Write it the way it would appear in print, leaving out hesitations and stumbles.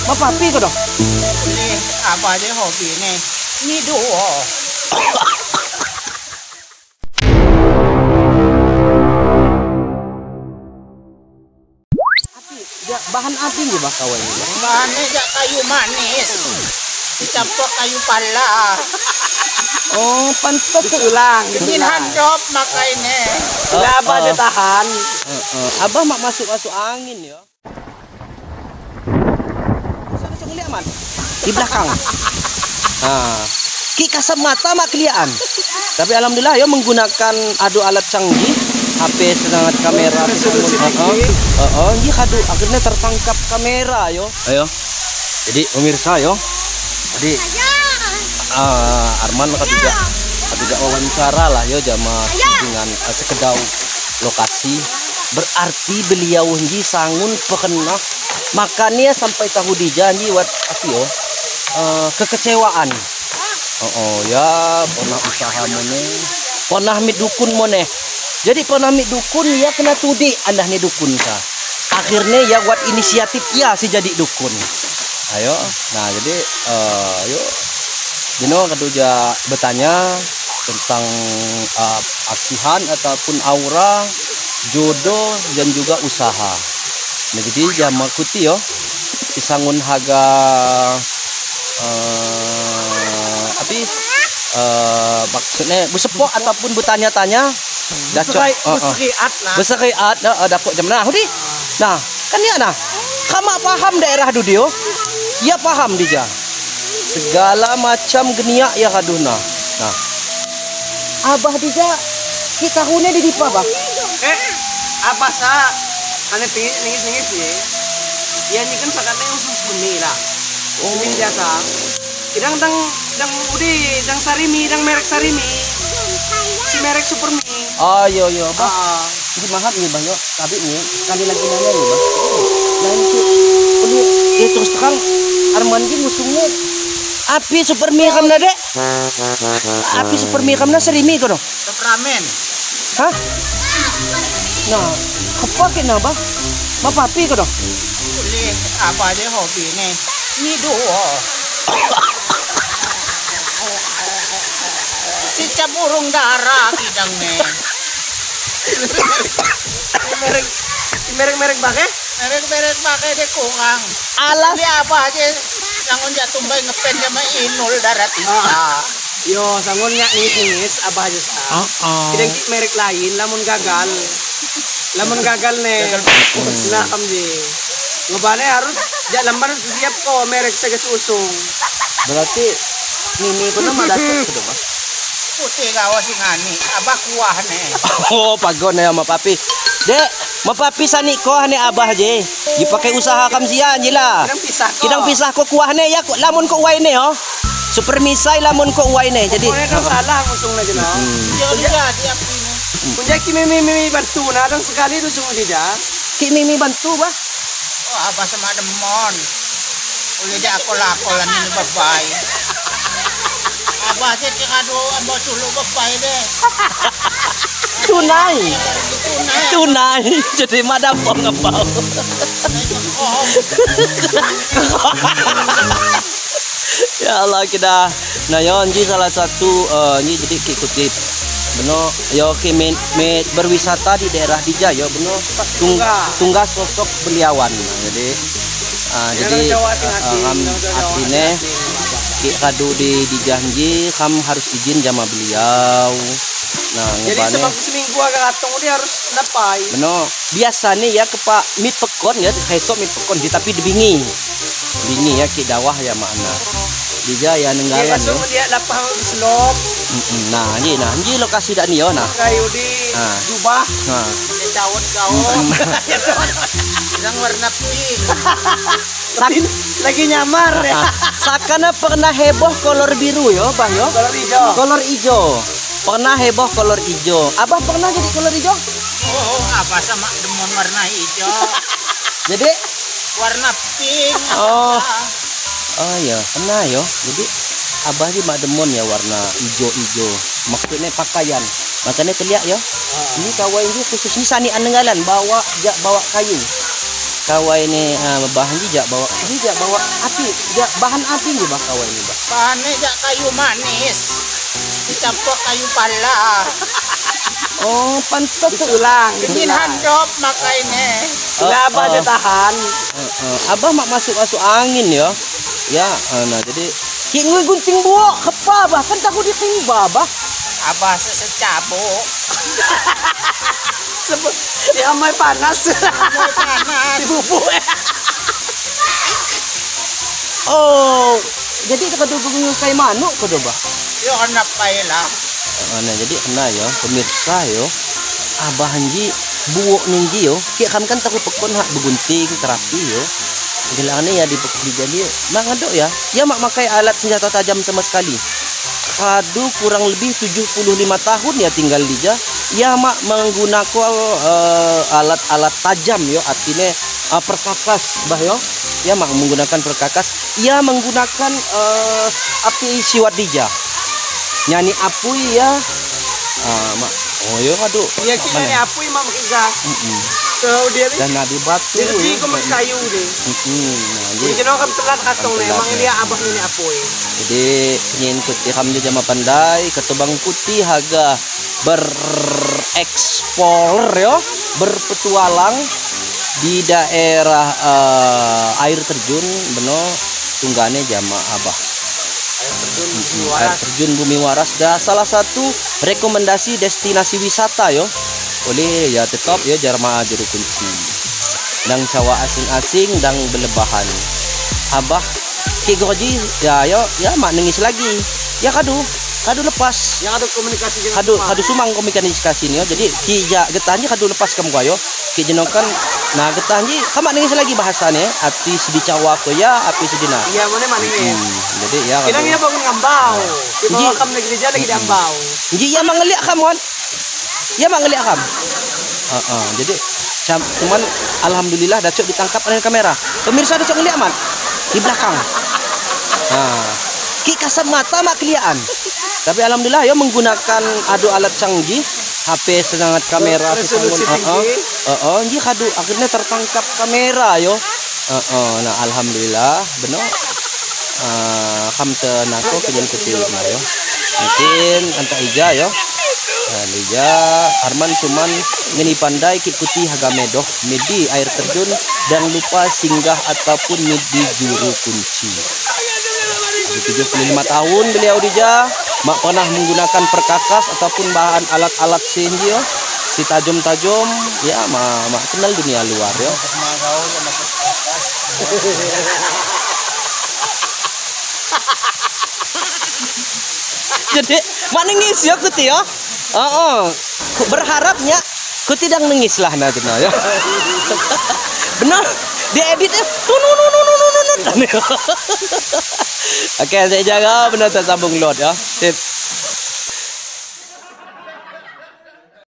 Mapapi ko dong. Ini apa aja hobi nih? Ngidu. Api, ya, bahan api nih bah kawan ini. Bahannya ya kayu manis. Dicampur kayu pala. Oh, pantas ulang. Bikin handop makanya. Lah abah dia tahan. Abah mak masuk angin ya. Di belakang. Nah, ki kasat mata mak keliaan. Tapi alhamdulillah ya menggunakan adu alat canggih, HP sangat kamera. Ini kadu akhirnya tertangkap kamera yo. Ayo. Jadi pemirsa yo. Jadi Arman maka tidak wawancara lah yo jama dengan sekedau lokasi. Berarti beliau ini sangun pernah makanya sampai tahu dijanji wat api yo kekecewaan. Oh ya pernah usaha mone, pernah mit dukun mone. Jadi pernah mit dukun ya kena tudi andah nih dukun ka. Akhirnya ya buat inisiatif ya si jadi dukun. Ayo, nah jadi ayo Dino keduja bertanya tentang asihan ataupun aura, jodoh dan juga usaha. Nah, jadi jama kuti yo isangun haga api maksudnya besepok ataupun bertanya-tanya beseriat lah. Beseriat dapuk jam nah hudi. Nah, kan ya nah. Kama paham daerah dudio. Ya paham dia. Segala macam geniak ya kaduna. Nah. Abah dia kita hune di dipa, Bah. Apa sa ane ningis-ningis nih. Ya ini kan sakatnya usus benih lah. Oh. Ini biasa. Idang dang dang udi dang sarimi, dang merek sarimi. Si merek super mie. Oh iya iya, Bah. Jadi mahal nih, Bah yo. Tapi nih sekali lagi nanya nih, Bah. Nah itu ini ya terus terang Arman ki musuhnya api super mie kamna dek. Api super mie kamna serimi kono. Sop ramen. Hah? Nah, kepak nah, Bah? Mapapi kono. Boleh apa aja hobi nih. Ngidu. Cicak burung dara kidang nih. Merek-merek bake? Merek-merek bake deh kurang. Alas. Ini apa aja? Sangun jatuh tumbai ngepen sama Inul Daratista. Yo, sangun nyak ningis abah aja sa. Kidang merek lain, lamun gagal. Lamun gagal nih. Nah, kamji. Ngebane harus jak lamban harus siap kok merek segas usung. Berarti mimi pun nama dacok sudah, Bah. Putih gawa sing ani, abah kuah nih. Oh, pagon ya sama papi. Dek, mapapi sani ko hane abah je. Dipakai usaha kam sia je lah. Kidang pisah ko. Kidang pisah ko kuah ne ya lamun ko uai ne oh. Super misai lamun ko uai ne. Jadi kan salah usung na je no. Ya dia api ne. Kunja ki mimi bantu na dang sekali tu sung dia. Ki mimi bantu bah. Oh, abah sama demon. Oleh dia akol-akolan ini babai. Abah je kado ambo culuk babai deh. Tunai. Tunai. Jadi madam ngepau. Ya Allah kita. Nah yo ini salah satu ini jadi kutip. Beno yo ki berwisata di daerah Dija yo beno tungga sosok beliawan. Nah, jadi jadi asline ki kadu di Dijanji kam harus izin sama beliau. Nah, jadi sebab seminggu agak atong dia harus napai. Beno, biasanya ya kepak mit pekon ya, besok mit pekon tapi dibingi. Bingi ya ki dawah ya makna. Dija ya nenggalan yo. Dia lapah selop. Nah, ini nah, ini lokasi dak ni yo nah. Kayu di jubah. Nah. Dia cawot gaon. Yang warna pink. Lagi nyamar ya. Sakana pernah heboh kolor biru yo, Bah yo. Kolor hijau. Kolor hijau. Pernah heboh kolor hijau. Abah pernah jadi kolor hijau? Oh, abah sama demon warna hijau. Jadi warna pink. Oh. Oh ya, pernah yo. Jadi abah sih mak demon ya warna hijau-hijau. Maksudnya pakaian. Makanya terlihat yo. Ini kawai ini khusus ini sani anenggalan bawa kayu. Kawai ni bahan jijak bawa api, jak bahan api ni bah kawai ni bah. Bahan ni jak kayu manis. Dicampur kayu pala. Oh, pantas ulang. Ingin handop makai ni. Lah abah dia tahan. Abah mak masuk angin ya. Ya, nah jadi ki ngui gunting buak kepa bah kan takut ditimba bah. Abah secabuk. Ya mai panas. Mai panas. Dibubuk. Oh, jadi kado bunga kai manuk kado bah. Yo kena pai lah. Nah, jadi kena ya pemirsa yo. Abah hanji buok ninggi yo. Ki kan kan takut pekon hak begunting terapi yo. Gelane ya di jadi mak ngaduk ya. Ya mak makai alat senjata tajam sama sekali. Kadu kurang lebih 75 tahun ya tinggal di ja. Ya mak menggunakan alat-alat tajam yo, artinya perkakas bah yo. Ya mak menggunakan perkakas. Ya menggunakan api siwat dija. Nyani apui ya. Mak oh yo kadu. Ya kita nyani apui mak pakai gas. So dia dan nadi batu. Jadi kau makan kayu deh. Nah, jadi kan telat katong nih, emang dia abah ini apoi. Jadi penyin kuti ham dia jama pandai, ketubang kuti haga berekspor yo, berpetualang di daerah air terjun beno tunggane jama abah. Air terjun Bumi Waras dah salah satu rekomendasi destinasi wisata yo. Oleh ya tetap ya jarma juru kunci. Dang cawa asing-asing dang belebahan. Abah ki goji ya yo ya mak nengis lagi. Ya kadu lepas. Yang ada komunikasi dengan kadu sumang komunikasi ni yo. Jadi ki ja getahnya kadu lepas kamu yo. Ki jenokan nah getahnya kamak nengis lagi bahasane api sedih cawa ko ya api sedih nah. Iya mana mak nengis. Jadi ya kira ngira bangun ngambau. Ki bawa kam negeri ja lagi diambau. Ji ya mangeliak kamu. Ya mak ngeliak kam. Jadi cuman alhamdulillah dacok ditangkap oleh kamera. Pemirsa dacok ngeliak man di belakang. Nah, ki kasat mata mak keliaan. Tapi alhamdulillah ya menggunakan adu alat canggih, HP sangat kamera resolusi tinggi. Ji kadu akhirnya tertangkap kamera yo. Nah alhamdulillah benar. Kam tenako penyen kecil yo. Mungkin anta ija yo. Nah, Lija Arman cuman ngeni pandai kikuti haga medoh medi air terjun dan lupa singgah ataupun medi juru kunci. 75 tahun beliau dija mak pernah menggunakan perkakas ataupun bahan alat-alat sinjio si tajam-tajam ya mak kenal dunia luar yo. Jadi mak nengis ya kuti ya. Berharapnya ku tidak nengis lah nah ya. Benar, dia editnya tunu. Oke, saya jaga benar tersambung load ya. Sip.